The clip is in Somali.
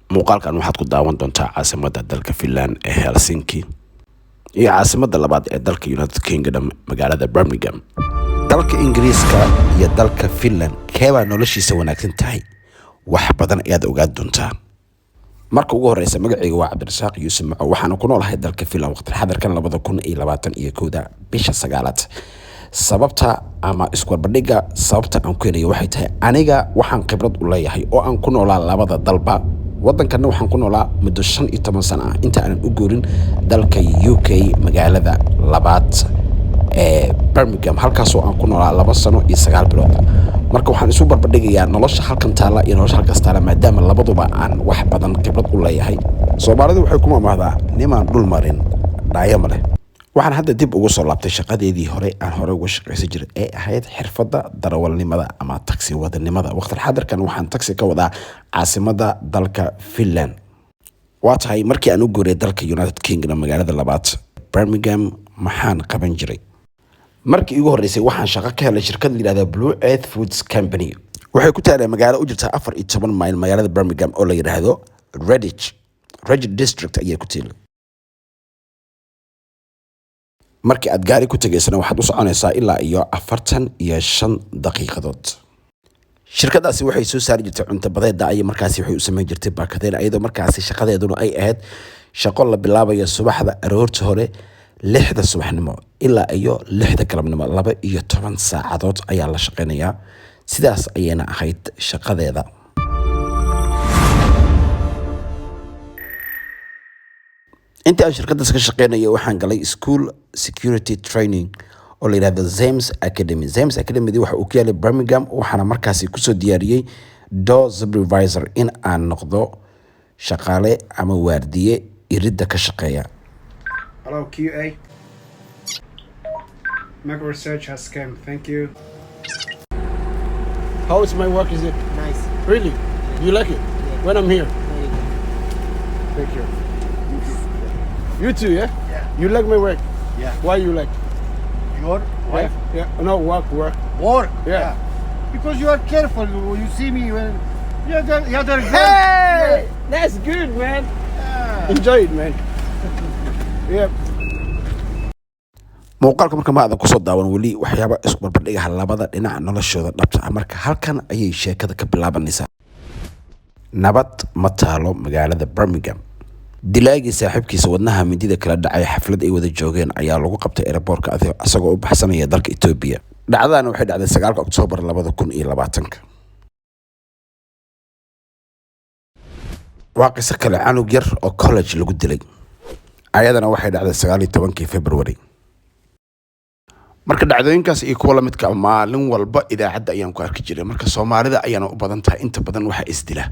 Muuqaalkan waxaad ku daawan doontaa caasimadda dalka Finland ee Helsinki iyo caasimadda labaad ee dalka United Kingdom, magaalada Birmingham. Dalka Ingiriiska iyo dalka Finland, keebaa noloshiisa wanaagsan tahay? Wax badan ayaad ogaan doontaa. Marka ugu horeysa, magacayga waa Cabdirasaaq Yuusuf Maco, waxaana ku noolahay dalka Finland waqti xadirkan 2021-ka bisha sagaalaad. Sababta ama isbarbardhigga sababta aan ku helayo waxay tahay, aniga waxaan khibrad u leeyahay oo aan ku noolaa labada dalba. Waddankanna waxaan ku noolaa muddo 15 sano ah inta aanan u guurin dalka UK, magaalada labaad ee Birmingham, halkaasoo aan ku noolaa 2 sano iyo 9 bilood. Marka waxaan isu barbardhigayaa nolosha halkan taalla iyo nolosha halkaas taalla, maadaama labaduba aan wax badan khibrad u leeyahay. Soomaalidu waxay ku mamahdaa, "Nimaan dhul marin dhaayo ma leh." Waxaan hadda dib ugu soo laabtay shaqadeedii hore aan hore uga shaqaysan jiray ee ahayd xirfadda darawalnimada ama taxi wadanimada. Waqti xadirkan waxaan taxi ka wadaa caasimadda dalka Finland. Waa tahay, markii aan u guuray dalka United Kingdom, magaalada labaad Birmingham, maxaan qaban jiray? Markii igu horreysay waxaan shaqo ka helay shirkad la yidhahda Blue Earth Foods Company. Waxay ku taalay magaalo u jirtaa 14 mayl magaalada Birmingham oo la yidhaahdo Redditch. Redditch District ayay ku tiila. Markii aad gaari ku tegaysana waxaad u soconaysaa ilaa iyo 45 daqiiqadood. Shirkadaasi waxay soo saari jirtay cunto badeeda ayay markaasi waxay u sameyn jirtay baakadeen, iyadoo markaasi shaqadeeduna ay ahayd shaqo la bilaabayo subaxda aroorta hore, 6da subaxnimo ilaa iyo 6da galabnimo. 12 saacadood ayaa la shaqeynayaa. Sidaas ayayna ahayd shaqadeeda. Intii aan shirkadaas ka shaqeynaya waxaan galay school security training oo la yidhahdo Zems Academy. Zems Academy waxa uu ku yaalay Birmingham, waxaana markaasi kusoo diyaariyey door supervisor, in aan noqdo shaqaale ama waardiye iridda ka shaqeeya. Hello, QA. Macro Research has come. Thank you. How is my work? Is it Nice. really? You like it? Yeah. When I'm here. Very good. Thank you. You too, yeah? Yeah. You like my work? Yeah. Why you like? Your wife? Yeah. Yeah. No, work, work. Work. Yeah. Because you are careful. You see me when the other girl. Hey, that's good, man. Yeah. Enjoy it, man. Yeah. Muuqaalka marka ma aadan kusoo daawan weli waxyaaba isku barbardhigaha labada dhinac noloshooda dhabta ah. Marka halkan ayay sheekada ka bilaabanaysaa. Nabad ma taalo magaalada Birmingham. Dilaagii saaxiibkiisa wadnaha mindida kala dhacay xaflad ay wada joogeen ayaa lagu qabtay airportka isagoo u baxsanaya dalka Etoobiya. Dhacdadana waxay dhacday 9-ka Oktoobar 2020-ka. Waa qiso kale, canug yar oo college lagu dilay, ayadana waxay dhacday 19-kii February. Marka dhacdooyinkaas iyo kuwa lamidka ah maalin walba idaacadda ayaan ku arki jiray. Marka Soomaalida ayaana u badan tahay inta badan waxa isdila.